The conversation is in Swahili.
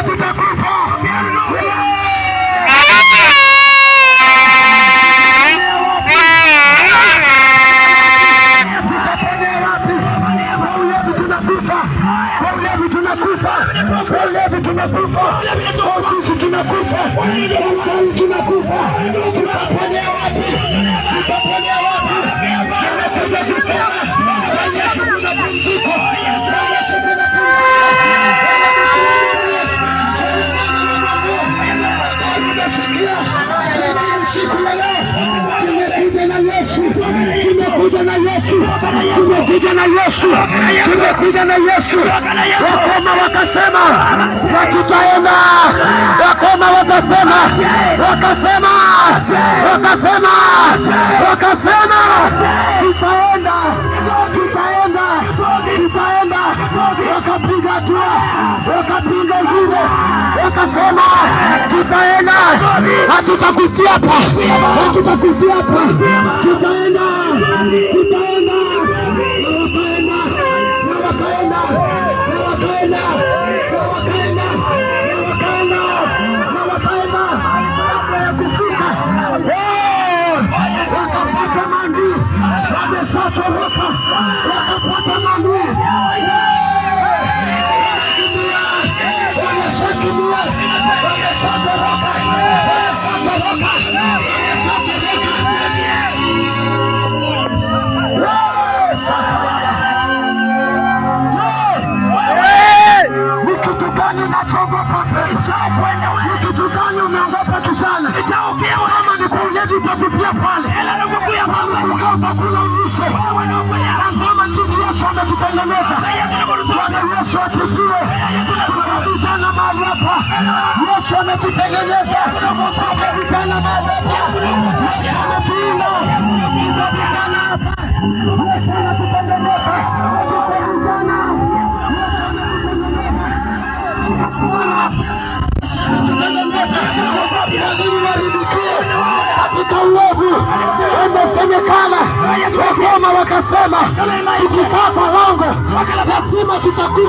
Tutakufa. Tutaponea wapi? Kwa ulevi tunakufa, kwa ulevi tunakufa, kwa ulevi tunakufa, kwa sisi tunakufa, kwa uchawi tunakufa. Tutaponea wapi? Tutaponea wapi? Tunakuja kusema kwa Yesu kuna pumziko, kwa Yesu kuna pumziko. Nimesikia siku ya leo tumekuja na Yesu, tumekuja na Yesu, tumekuja na Yesu, tumekuja na Yesu. Wakoma wakasema hatutaenda, wakoma wakasema, wakasema, wakasema, wakasema tutaenda, tutaenda, tutaenda. Wakapiga hatua, wakapiga ingine, wakasema tutaenda, hatutakufia hapa, hatutakufia hapa, tutaenda, tutaenda. Na wakaenda, na wakaenda, na wakaenda, na wakaenda, na wakaenda, kabla ya kufika wakapata maadui wameshatoroka, wakapata maadui wanakimbia, wameshakimbia, wameshatoroka, wameshatoroka, wameshatoroka. Sakalala. Ni kitu gani unachogopa? Ni kitu gani umeogopa, kijana? Kama ni kwa ulevi utakufia pale, kama kukaa utakula uishe. Tazama jinsi Yesu ametutengeneza. Bwana Yesu asifiwe. Tuko vijana mahali hapa, Yesu ametutengeneza. Tuko vijana mahali hapa, Yesu ametuumba. Tuko vijana hapa, Yesu anatutengeneza. Tuko vijana, Yesu ametutengeneza. Kwa nini uharibikiwe katika uovu? Imesemekana, wakoma wakasema, tukikaa kwa lango lazima tutakufa.